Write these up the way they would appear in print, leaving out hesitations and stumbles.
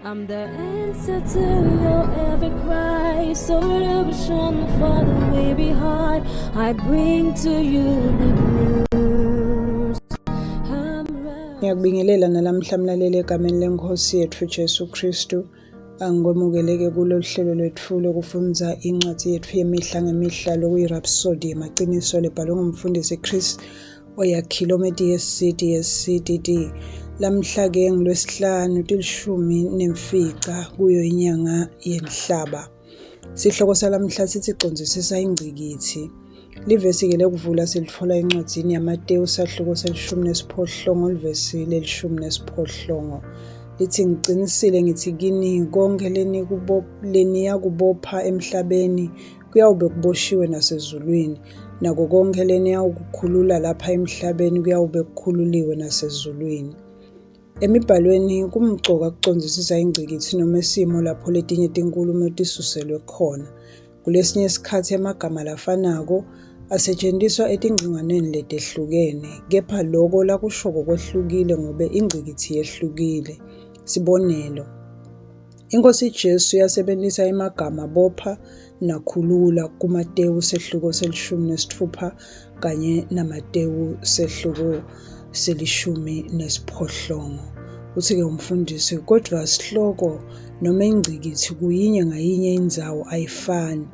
I'm the answer to your every cry, solution for the weary heart. I bring to you the news. I'm Ngiyakubingelela nalamhla mlaleli egameni lenkosi yethu Jesu Kristu. Angikwemukeleke kulolu hlelo lwethu lokufundza incwadi yethu yemihla ngemihla lokuyi-Rhapsody yemaqiniso lebhalwe ngumfundisi Chris Oyakhilome DSC DSC DD. Lamhla-ke ngilwesihlanu tilishumi nemfica kuyo inyanga yenhlaba. Sihloko salamhla sithi condzisisa ingcikitsi. Livesi-ke lekuvula silitfola encwadzini yaMatewu sahluko selishumi nesiphohlongo livesi lelishumi nesiphohlongo. Lithi ngicinisile ngithi kini konke leniyakubopha emhlabeni kuyawube kuboshiwe nasezulwini, nako konke leniyawukukhulula lapha emhlabeni kuyawube kukhululiwe nasezulwini. Emibhalweni kumcoka kucondzisisa ingcikitsi noma isimo lapho letinye tinkhulumo tisuselwe khona. Kulesinye sikhatsi emagama lafanako asetjentiswa etingcingwaneni letehlukene, kepha loko lakushoko kwehlukile ngobe ingcikitsi yehlukile. Sibonelo, Inkosi Jesu yasebentisa emagama bopha nakhulula kuMatewu sehluko selishumi nesitfupha kanye naMatewu sehluko selishumi nesiphohlongo. Utsi-ke umfundisi, kodvwa sihloko noma ingcikitsi kuyinye ngayinye indzawo ayifani.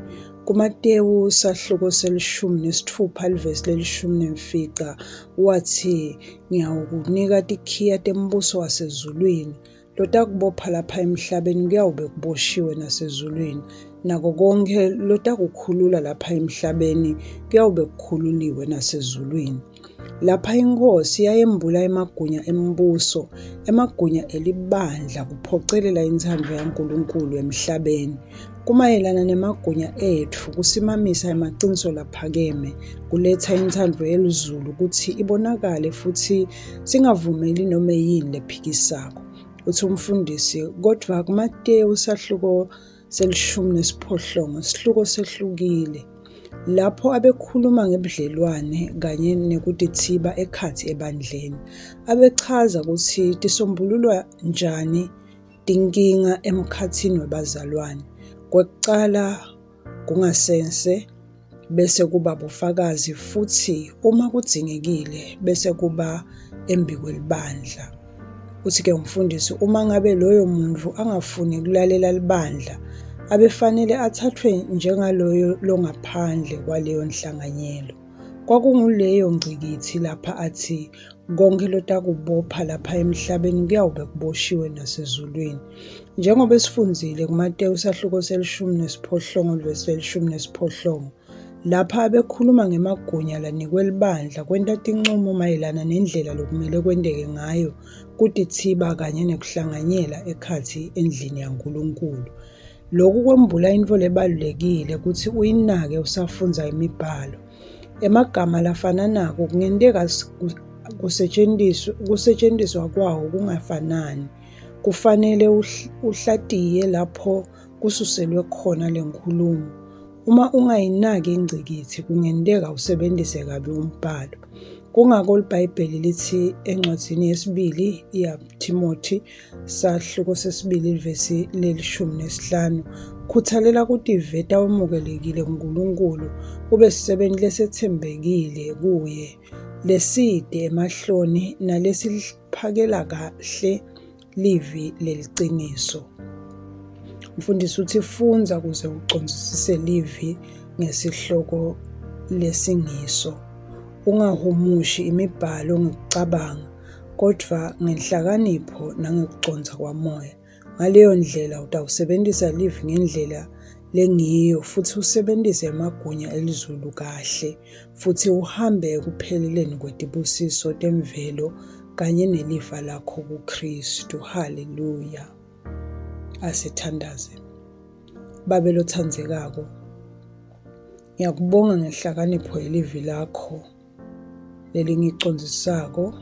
KuMatewu sahluko selishumi nesitfupha livesi lelishumi nemfica watsi, ngiyawukunika tikhiya tembuso wasezulwini. Lotakubopha lapha emhlabeni kuyawube kuboshiwe nasezulwini, nako konkhe lotakukhulula lapha emhlabeni kuyawube kukhululiwe nasezulwini. Lapha iNkhosi yayembula emagunya embuso, emagunya elibandla kuphocelela intsandvo yaNkulunkulu emhlabeni. Kumayelana nemagunya etfu kusimamisa emaciniso laphakeme, kuletsa intsandvo yelizulu kutsi ibonakale futsi singavumeli nome yini lephikisako. Utsi umfundisi, kodvwa kuMatewu sahluko selishumi nesiphohlongo sihluko sehlukile. Lapho abekhuluma ngebudlelwane kanye nekutitsiba ekhatsi ebandleni, abechaza kutsi tisombululwa njani tinkinga emkhatsini webazalwane. Kwekucala kungasense bese kuba bufakazi futsi uma kudzingekile bese kuba embikwelibandla. Utsi-ke umfundisi uma ngabe loyo muntfu angafuni kulalela libandla, abefanele athathwe njengaloyo longaphandle kwaleyo nhlanganyelo. Kwakunguleyo ngcikitsi lapha athi konke lotakubopha lapha emhlabeni kuyawube kuboshiwe nasezulwini. Njengoba sifundzile kuMatewu sahluko selishumi nesiphohlongo livesi lelishumi nesiphohlongo, Lapha abekhuluma ngemagunya lanikwe libandla kwenta tincumo mayelana nendlela lokumele kwenteke ngayo kutitsiba kanye nekuhlanganyela ekhatsi endlini yaNkulunkulu. Loku kwembula intfo lebalulekile kutsi uyinake usafundza imiBhalo. Emagama lafananako kungenteka kusetjentiswa kwawo kungafanani. Kufanele uhlatiye lapho kususelwe khona lenkhulumo. Uma ungayinaki ingcikitsi kungenteka usebentise kabi umbhalo. Kungako liBhayibheli litsi encwadzini yesibili yaThimothi sahluko sesibili livesi lelishumi nesihlanu, khuthalela kutiveta wemukelekile kuNkulunkulu, ube sisebenti lesetsembekile kuye, leside emahloni nalesiphakela kahle livi leliciniso. Mfundisi uthi fundza kuze ucondzisise livi ngesihloko lesingiso. Ungahumushi imibhalo ngekucabanga, kodvwa ngenhlakanipho nangekucondza kwamoya. Ngaleyo ndlela utawusebentisa livi ngendlela lengiyo futsi usebentise emagunya elizulu kahle futsi uhambe ekupheleleni kwetibusiso temvelo kanye nelifa lakho kuKristu. Haleluya. Asithandaze. Babe lotsandzekako, ngiyakubonga ngenhlakanipho yelivi lakho lelingicondzisako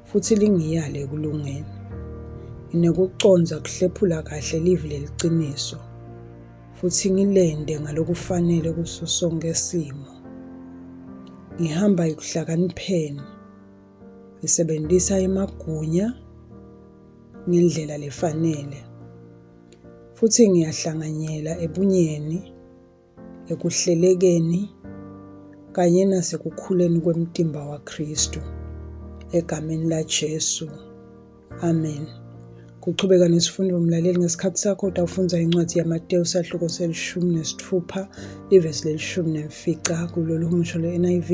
futsi lingiyale ekulungeni. Nginekucondza kuhlephula kahle livi leliciniso futsi ngilente ngalokufanele kuso sonkhe simo. Ngihamba ekuhlakanipheni ngisebentisa emagunya ngendlela lefanele. Futsi ngiyahlanganyela ebunyeni, ekuhlelekeni kanye nasekukhuleni kwemtimba waKhristu. Egameni laJesu. Amen. Kuchubeka nesifundo mlaleli ngesikhathi sakho utawufundza incwadzi yaMatewu sahluko selishumi nesitfupha livesi lelishumi nemfica kulolu humusho lwe-NIV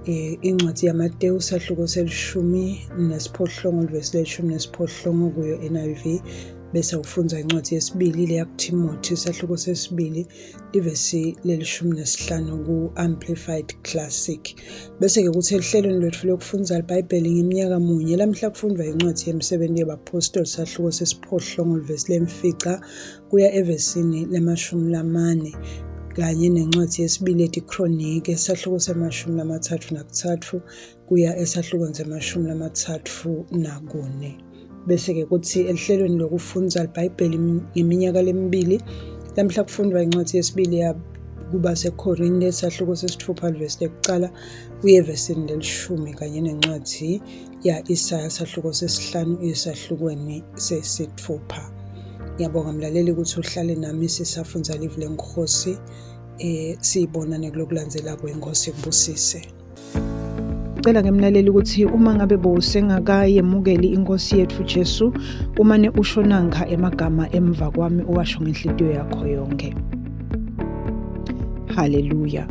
eh, incwadzi yaMatewu sahluko selishumi nesiphohlongo livesi lelishumi nesiphohlongo kuyo NIV bese ufundza incwadzi yesibili leya kuThimothi sahluko sesibili ivesi lelishumi nesihlanu ku-Amplified Classic. Bese-ke kuthi ehlelweni lwethu lokufundza liBhayibheli ngeminyaka munye lamhla kufundwa incwadi yemisebenzi yabaphostoli sahluko sesiphohlongo livesi lemfica kuya evesini lemashumi lamane kanye nencwadi yesibili yetiKronike sahluko semashumi lamathathu nakutsatfu kuya esahlukweni semashumi lamathatfu nakune. Bese-ke kuthi ehlelweni lokufundza liBhayibheli ngeminyaka lemibili, lamhla kufundwa incwadi yesibili kubaseKorinte isahluko sesitfupha livesi lekucala kuye evesini lelishumi kanye nencwadzi ya-Isaya sahluko sesihlanu esahlukweni sesitfupha. Ngiyabonga mlaleli ukuthi uhlale nami sisafundza livi leNkhosi eh siyibonane kulokulandzelako inkosi ikubusise. Cela ke mlaleli ukuthi uma ngabe bowusengakayemukeli inkosi yethu Jesu umane usho nankha emagama emva kwami uwasho ngenhlitiyo yakho yonke. Haleluya.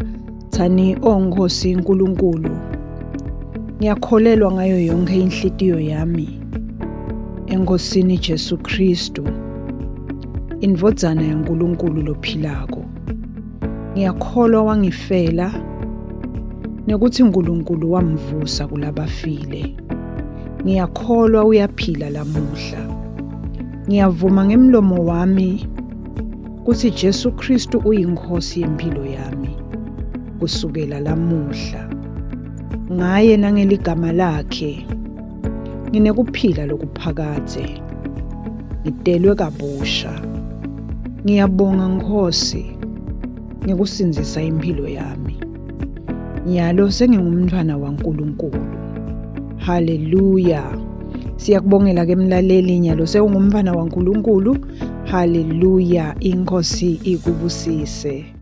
Thani o Nkosi uNkulunkulu ngiyakholelwa ngayo yonke inhlitiyo yami eNkosini Jesu Kristu indvodzana yaNkulunkulu lophilako. Ngiyakholwa wangifela nekuthi uNkulunkulu wamvusa kulabafile. Ngiyakholwa uyaphila lamuhla. Ngiyavuma ngemlomo wami kutsi Jesu Kristu uyiNkhosi yemphilo yami kusukela lamuhla. Ngaye nangeligama lakhe nginekuphila lokuphakadze. Ngitelwe kabusha. Ngiyabonga Nkhosi ngekusindzisa imphilo yami. Nyalo sengingumntfwana waNkulunkulu. Haleluya. Siyakubongela ke mlaleli nyalo sewungumntfwana waNkulunkulu. Haleluya. Inkosi ikubusise.